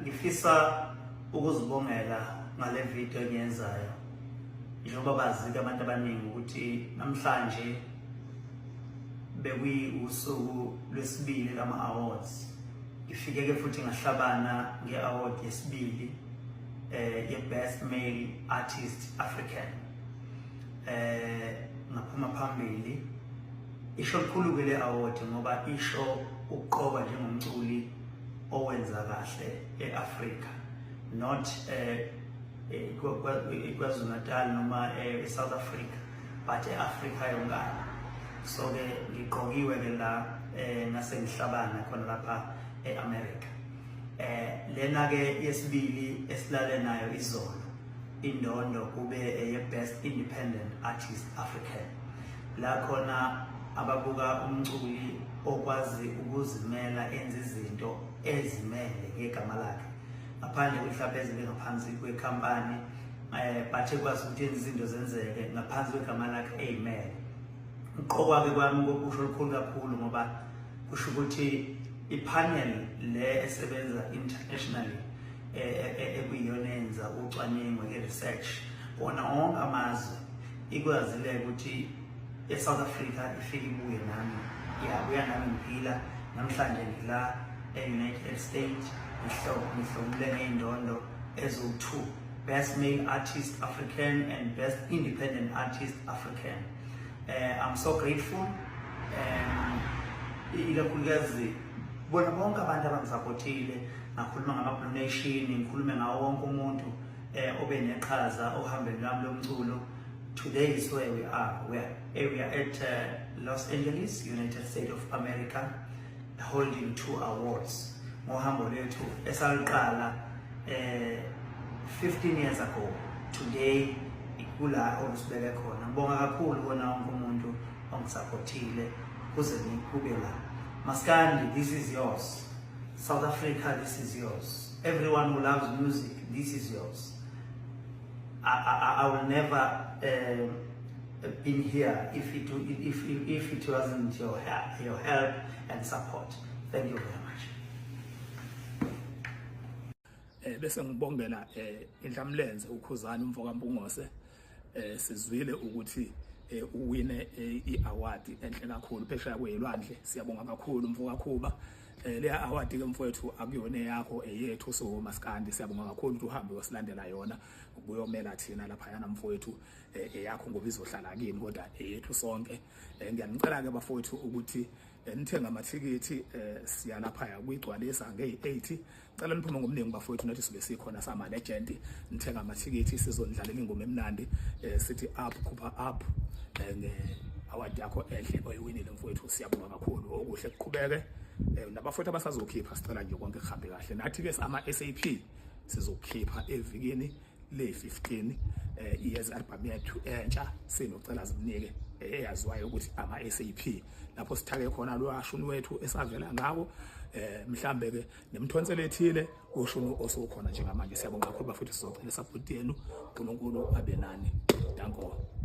Ngifisa ukuzibongela ngale video engiyenzayo. Njengoba bazi abantu abaningi ukuthi namhlanje bekuyiwusuku lwesibili lama awards. Ngifike ke futhi ngahlabana nge-award yesibili ye-Best Male Artist African. Ngaphuma phambili. Isho lukhulu ke le award ngoba isho ukuqokwa njengomculi owenza kahle e-Afrika, not KwaZulu Natal noma e-South Africa, but e-Afrika yonkana. So ke ngiqokiwe ke la, ngase ngihlabana khona lapha e-America. Lena ke yesibili esilale nayo izolo, indondo kube eye-Best Independent Artist African, la khona ababuka umculi okwazi ukuzimela, enza izinto ezimele ngegama lakhe, ngaphandle mhlawumbe ezibe ngaphansi kwekhampani, but ekwazi ukuthi enze izinto zenzeke ngaphansi kwegama lakhe eyimele. Uqokwa-ke kwami kusho lukhulu kakhulu ngoba kusho ukuthi ipanel le esebenza internationally, ekuyiyona yenza ucwaningo, i-research kona wonke amazwe, ikwazile ukuthi e-South Africa ifike ibuye nami, yabuya nami ngiphila. Namhlanje ngila e-United States, ngihlomule ngey'ndondo eziwu-two, Best Male Artist African and Best Independent Artist African. I'm so grateful, ikakhulukazi bona bonke abantu abangisapotile. Ngakhuluma ngama-donation, ngikhulume ngawo wonke umuntu obe neqhaza ohambeni lwami lomculo. Today is where we are. We are at Los Angeles, United States of America, holding two awards ngohambo lwethu esaluqala 15 years ago. Today kula olusibeke khona. Ngibonga kakhulu kona wonke umuntu ongisapotile kuze kube la. Maskandi, this is yours. South Africa, this is yours. Everyone who loves music, this is yours. I will never been here if it wasn't your help and support. Thank you very much. Bese ngibongela inhlamlenze uKhuzani umfoka Mpungose. Sizwile ukuthi uwine iaward enhle kakhulu phesheya kwelwandle. Siyabonga kakhulu, mfoka Khuba. Le award ke, mfowethu, akuyona yakho, eyethu so maskandi. Siyabonga kakhulu ukuthi uhambe wasilandela yona ukuyomela thina lapha yana, mfowethu. Eyakho ngoba izohlala kini, kodwa eyethu sonke. Ngiyanicela ke, bafowethu, ukuthi nithenga amathikithi. Siya lapha kuyigcwalisa ngeyi-8. Cela niphume ngomningi, bafowethu. Nathi sibe sikhona sama legend. Nithenga amathikithi, sizondlalela ingoma emnandi. Sithi up, khupha up nge award yakho enhle oyiwinile, mfowethu. Siyabonga kakhulu, okuhle kuqhubeke. Nabafowethu abasazokhipha, sicela nje konke kuhambe kahle. Nathi ke ama SAP sizokhipha evikini le-15 iyeza album yethu entsha sinocela zimnike, eyaziwayo ukuthi ama SAP, lapho sithake khona lo ashuni wethu esavela ngawo, mhlambe ke nemthonselo ethile ushuni osukhona njengamanje. Siyabonga kakhulu, bafethu. Sizocela support yenu. uNkulunkulu abe nani. Danko.